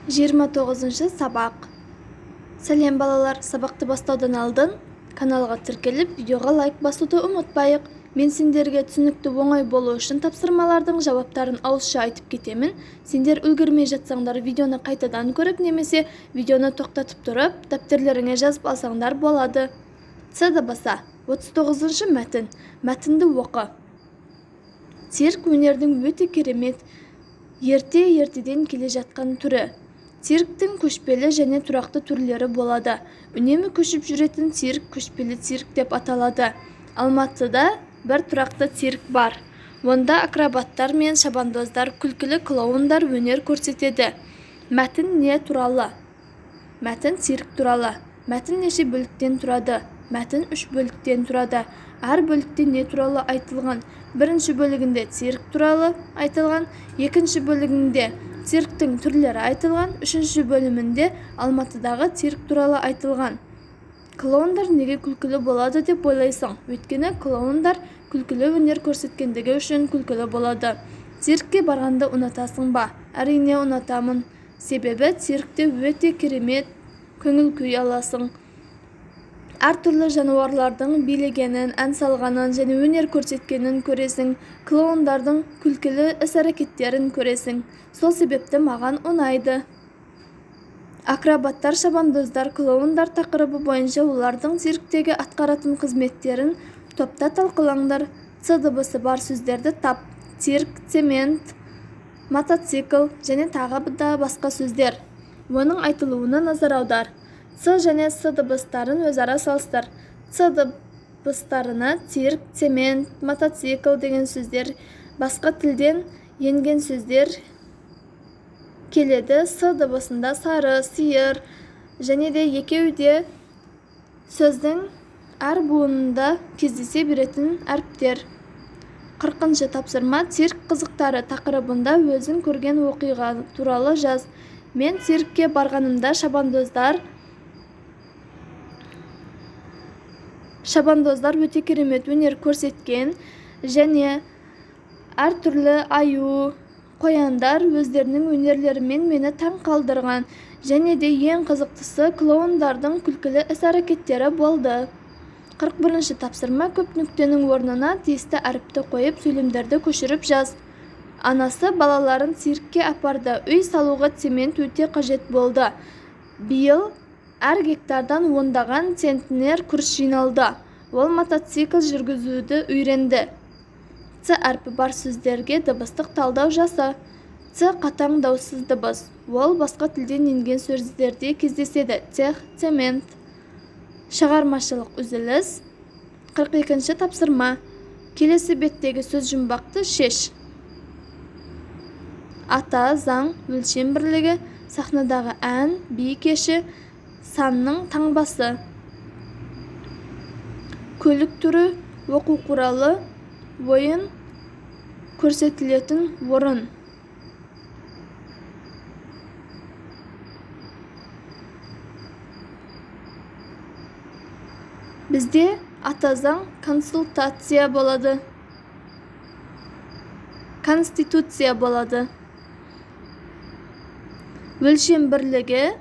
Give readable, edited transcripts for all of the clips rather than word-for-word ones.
29-сабақ. Сәлем, балалар! Сабақты бастаудан алдын каналға тіркеліп, видеоға лайк басуды ұмытпайық. Мен сендерге түсінікті, оңай болу үшін тапсырмалардың жауаптарын ауызша айтып кетемін. Сендер үлгермей жатсаңдар, видеоны қайтадан көріп немесе видеоны тоқтатып тұрып, дәптерлеріңе жазып алсаңдар болады. Ц дыбысы. 39-мәтін. Мәтінді оқы. Цирк өнердің өте керемет, ерте-ертеден келе жатқан түрі. Цирктің көшпелі және тұрақты түрлері болады. Үнемі көшіп жүретін цирк көшпелі цирк деп аталады. Алматыда бір тұрақты цирк бар. Онда акробаттар мен шабандоздар, күлкілі клоундар өнер көрсетеді. Мәтін не туралы? Мәтін цирк туралы. Мәтін неше бөліктен тұрады? Мәтін үш бөліктен тұрады. Әр бөлікте не туралы айтылған? Бірінші бөлігінде цирк туралы айтылған, екінші бөлігінде цирктің түрлері айтылған, үшінші бөлімінде Алматыдағы цирк туралы айтылған. Клоундар неге күлкілі болады деп ойлайсың? Өйткені клоундар күлкілі өнер көрсеткендігі үшін күлкілі болады. Циркке барғанды ұнатасың ба? Әрине, ұнатамын. Себебі циркте өте керемет көңіл күй аласың. Әртүрлі жануарлардың билегенін, ән салғанын және өнер көрсеткенін көресің. Клоундардың күлкілі іс-әрекеттерін көресің. Сол себепті маған ұнайды. Акробаттар, шабандоздар, клоундар тақырыбы бойынша олардың цирктегі атқаратын қызметтерін топта талқылаңдар. Ц дыбысы бар сөздерді тап. Цирк, цемент, мотоцикл және тағы да басқа сөздер. Оның айтылуына назар аудар. Ц және С дыбыстарын өзара салыстыр. Ц дыбыстарына цирк, цемент, мотоцикл деген сөздер басқа тілден енген сөздер келеді. С дыбысында сары, сиыр және де екеуі де сөздің әр буынында кездесе беретін әріптер. 40-тапсырма. Цирк қызықтары тақырыбында өзің көрген оқиға туралы жаз. Мен циркке барғанымда шабандоздар өте керемет өнер көрсеткен және әртүрлі аю, қояндар өздерінің өнерлерімен мені таң қалдырған. Және де ең қызықтысы клоундардың күлкілі іс-әрекеттері болды. 41-тапсырма. Көп нүктенің орнына тиісті әріпті қойып, сөйлемдерді көшіріп жаз. Анасы балаларын циркке апарды. Үй салуға цемент өте қажет болды. Биыл әр гектардан ондаған центнер күріш жиналды. Ол мотоцикл жүргізуді үйренді. Ц әрпі бар сөздерге дыбыстық талдау жаса. Ц қатаң дауыссыз дыбыс. Ол басқа тілден енген сөздерде кездеседі. Цех, цемент. Шығармашылық үзіліс. 42-тапсырма. Келесі беттегі сөз жұмбақты шеш. Ата заң, өлшем бірлігі, сахнадағы ән, би кеші, санның таңбасы. Көлік түрі, оқу құралы, ойын көрсетілетін орын. Бізде ата заң консультация болады. Конституция болады. Өлшем бірлігі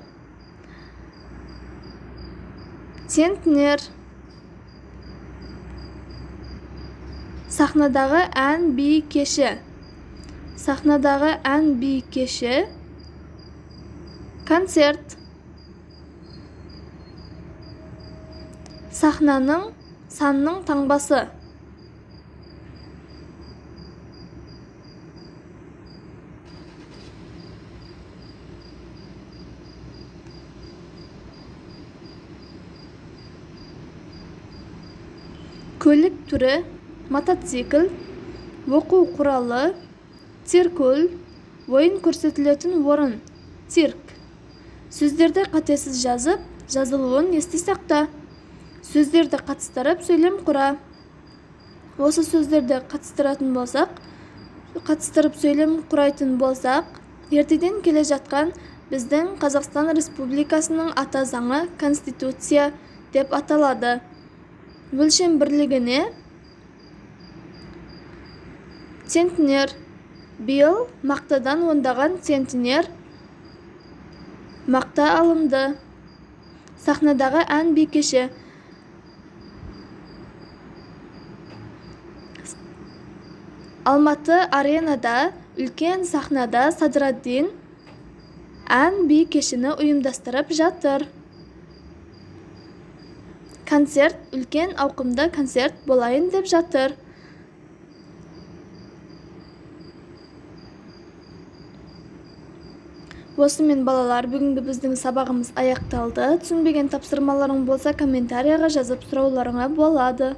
центнер. Сахнадағы ән би кеші. Сахнадағы ән би кеші. Концерт. Сахнаның санның таңбасы. Көлік түрі мотоцикл, оқу құралы циркуль, ойын көрсетілетін орын цирк. Сөздерді қатесіз жазып, жазылуын есте сақта. Сөздерді қатыстырып сөйлем құра. Осы сөздерді қатыстыратын болсақ, қатыстырып сөйлем құрайтын болсақ, ертеден келе жатқан біздің Қазақстан Республикасының ата заңы Конституция деп аталады. Өлшем бірлігіне центнер. Биыл мақтадан ондаған центнер Мақта алынды. Сахнадағы ән би кеші. Алматы Аренада үлкен сахнада Садраддин ән би кешіні ұйымдастырып жатыр. Концерт үлкен ауқымды концерт болайын деп жатыр. Осымен, балалар, бүгінгі біздің сабағымыз аяқталды. Түсінбеген тапсырмаларың болса, комментарияға жазып сұрауларыңа болады.